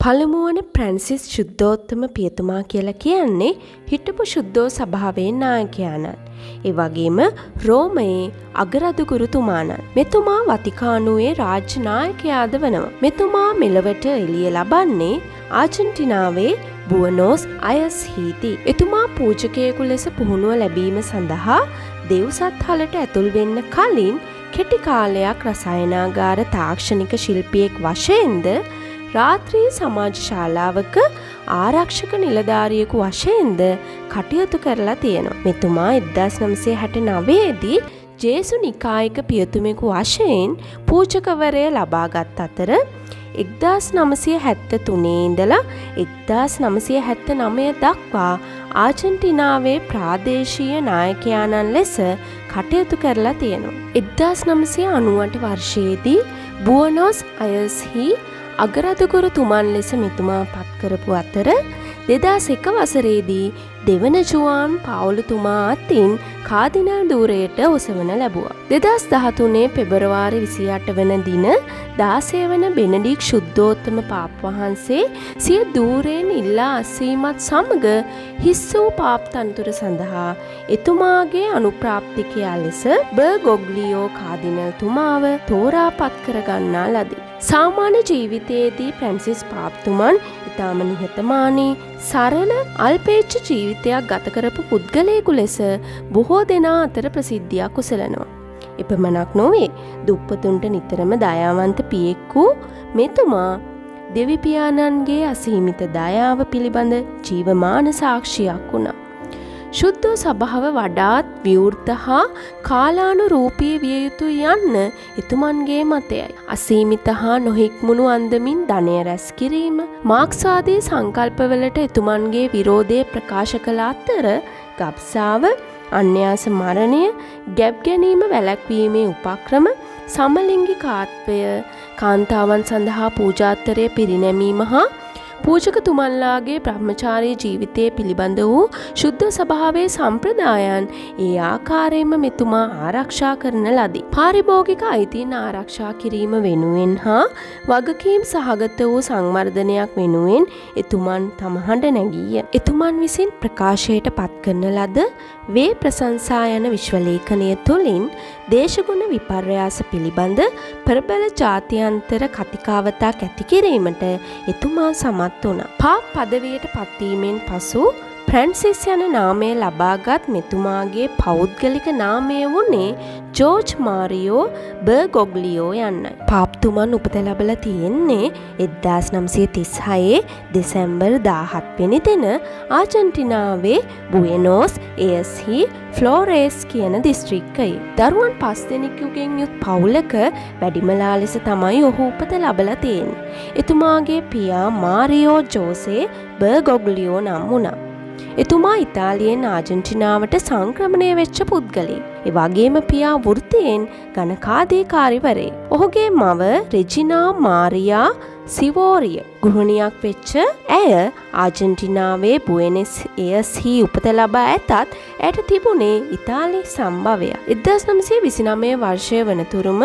පළමුවන Francis ශුද්ධෝත්තම පියතුමා කියලා කියන්නේ හිටපු ශුද්ධෝ සභාවේ නායකයාණන්. ඒ වගේම රෝමයේ අගරදුගුරුතුමාණන්. මෙතුමා වතිකානුවේ රාජ්‍ය නායකයාද වනවා. මෙතුමා මෙලොවට එළිය ලබන්නේ ආජන්ටිනාවේ බුවනෝස් අයස්හිදී. එතුමා පූජකයෙකු ලෙස පුහුණුව ලැබීම සඳහා දෙව්සත් හලට ඇතුල් වෙන්න කලින් කෙටි කාලයක් රසායනාගාර තාක්ෂණික ශිල්පියෙක් වශයෙන්ද රාත්‍රී සමාජ ශාලාවක ආරක්ෂක නිලධාරියෙකු වශයෙන්ද කටයුතු කරලා තියෙනවා. මෙතුමා 1969 දී ජේසු නිකායික පියතුමෙකු වශයෙන් පූජකවරය ලබාගත් අතර 1973 ඉඳලා 1979 දක්වා ආජන්ටිනාවේ ප්‍රාදේශීය නායකයාණන් ලෙස කටයුතු කරලා තියෙනවා. 1998 වර්ෂයේදී බුවනොස් අයර්ස්හි අගරදුගුරුතුමන් ලෙස මෙතුමා පත් කරපු අතර 2001 වසරේදී දෙවන ජුවාන් පාවුලුතුමා අතින් කාදිනල් ධූරයට ඔසවන ලැබුවා. 2013 පෙබරවාරි 28 වන දින 16 වන බෙනඩික් ශුද්ධෝත්තම පාප් වහන්සේ සිය ධූරයෙන් ඉල්ලා අස්වීමත් සමග හිස් වූ පාප් තනතුර සඳහා එතුමාගේ අනුප්‍රාප්තිකයා ලෙස බර්ගොග්ලියෝ කාදිනල්තුමාව තෝරා පත් කරගන්නා ලදී. සාමාන්‍ය ජීවිතයේදී ෆ්‍රැන්සිස් පාප්තුමන් ඉතාම නිහතමානී, සරල, අල්පේච්ඡ ජීවිතයක් ගත කරපු පුද්ගලයෙකු ලෙස බොහෝ දෙනා අතර ප්‍රසිද්ධියක් උසලනවා. එපමණක් නොවේ, දුප්පතුන්ට නිතරම දයාවන්ත පියෙක් වූ මෙතුමා දෙවිපියාණන්ගේ අසීමිත දයාව පිළිබඳ ජීවමාන සාක්ෂියක් වුණා. ශුද්ධ සභාව වඩාත් විවෘත හා කාලානුරූපී විය යුතු යන්න එතුමන්ගේ මතයයි. අසීමිත හා නොහික්මුණු අන්දමින් ධනය රැස් කිරීම, මාක්ස්වාදී සංකල්පවලට එතුමන්ගේ විරෝධය ප්‍රකාශ කළ අතර ගබ්සාව, අන්‍යාස මරණය, ගැබ් ගැනීම වැළැක්වීමේ උපක්‍රම, සමලිංගිකාත්වය, කාන්තාවන් සඳහා පූජාත්තරය පිරිනැමීම හා පූජකතුමන්ලාගේ බ්‍රහ්මචාරී ජීවිතය පිළිබඳ වූ ශුද්ධ සභාවේ සම්ප්‍රදායන් ඒ ආකාරයෙන්ම මෙතුමා ආරක්ෂා කරන ලදී. පාරිභෝගික අයිතීන් ආරක්ෂා කිරීම වෙනුවෙන් හා වගකීම් සහගත වූ සංවර්ධනයක් වෙනුවෙන් එතුමන් තම හඬ නැගීය. එතුමන් විසින් ප්‍රකාශයට පත් කරන ලද වේ ප්‍රශංසා යන විශ්වලේඛනය තුළින් දේශගුණ විපර්යාස පිළිබඳ ප්‍රබල ජාත්‍යන්තර කතිකාවතක් ඇති කිරීමට එතුමා සමත් වුණා. පාප් පදවියට පත්වීමෙන් පසු ෆ්‍රැන්සිස් යන නාමය ලබාගත් මෙතුමාගේ පෞද්ගලික නාමය වුණේ ජෝර්ජ් මාරියෝ බර්ගොග්ලියෝ යන්නයි. පාප්තුමන් උපත ලැබලා තියෙන්නේ 1936 දෙසැම්බර් 17 වෙනි දින ආජන්ටිනාවේ බුවෙනෝස් එයර්ස්හි ෆ්ලෝරේස් කියන දිස්ත්‍රික්කයේ. දරුවන් 5 දෙනෙකුගෙන් යුත් පවුලක වැඩිමලා ලෙස තමයි ඔහු උපත ලබලා තියෙන්නේ. එතුමාගේ පියා මාරියෝ ජෝසේ බර්ගොග්ලියෝ නම් වුණා. එතුමා ඉතාලියෙන් ආජන්ටිනාවට සංක්‍රමණය වෙච්ච පුද්ගලයෙක්. ඒ වගේම පියා වෘත්තියෙන් ගණකාධිකාරිවරයෙක්. ඔහුගේ මව රෙජිනා මාරියා සිවෝරිය ගෘහිණියක් වෙච්ච ඇය ආජන්ටිනාවේ බුවෙනස් එයර්ස්හි උපත ලබා ඇතත් ඇයට තිබුණේ ඉතාලි සම්භවයක්. 1929 වර්ෂය වනතුරුම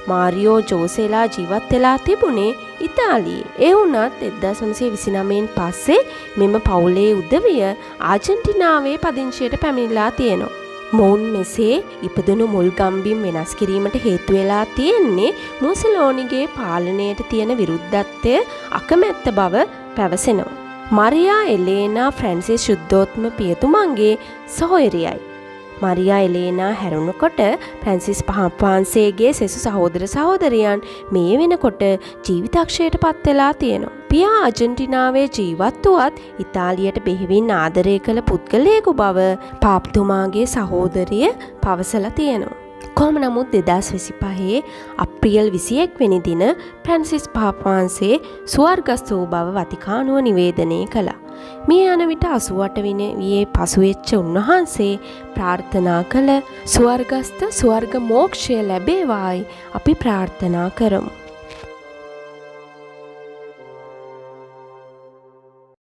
මාරියෝ ජෝසේලා ජීවත් වෙලා තිබුණේ ඉතාලියේ. ඒ වුණත් 1929න් පස්සේ මෙම පවුලේ උදවිය ආජන්ටිනාවේ පදිංචියට පැමිණිලා තියෙනවා. මොවුන් මෙසේ ඉපදුණු මුල් ගම්බිම් වෙනස් කිරීමට හේතු වෙලා තියෙන්නේ මුසලෝනිගේ පාලනයට තියෙන විරුද්ධත්වය අකමැත්ත බව පැවසෙනවා. මරියා එලේනා ෆ්‍රැන්සිස් ශුද්ධෝත්තම පියතුමන්ගේ සහෝදරියයි. මරියා එලේනා හැරුණකොට ෆ්‍රැන්සිස් පාප් වහන්සේගේ සෙසු සහෝදර සහෝදරියන් මේ වෙනකොට ජීවිතක්ෂයට පත් වෙලා තියෙනවා. පියා ආජන්ටිනාවේ ජීවත් වුවත් ඉතාලියට බෙහෙවින් ආදරය කළ පුද්ගලයෙකු බව පාප්තුමාගේ සහෝදරිය පවසලා තියෙනවා. කොහොම නමුත් 2025 අප්‍රියල් 21 වෙනි දින ෆ්‍රැන්සිස් පාප් වහන්සේ ස්වර්ගස්ଥ වූ බව වතිකානුව නිවේදනය කළා. මිය යන විට 88 වෙනි වියේ පසුවෙච්ච උන්වහන්සේ ප්‍රාර්ථනා කළ ස්වර්ගස්ථ ස්වර්ග මෝක්ෂය ලැබේවායි අපි ප්‍රාර්ථනා කරමු.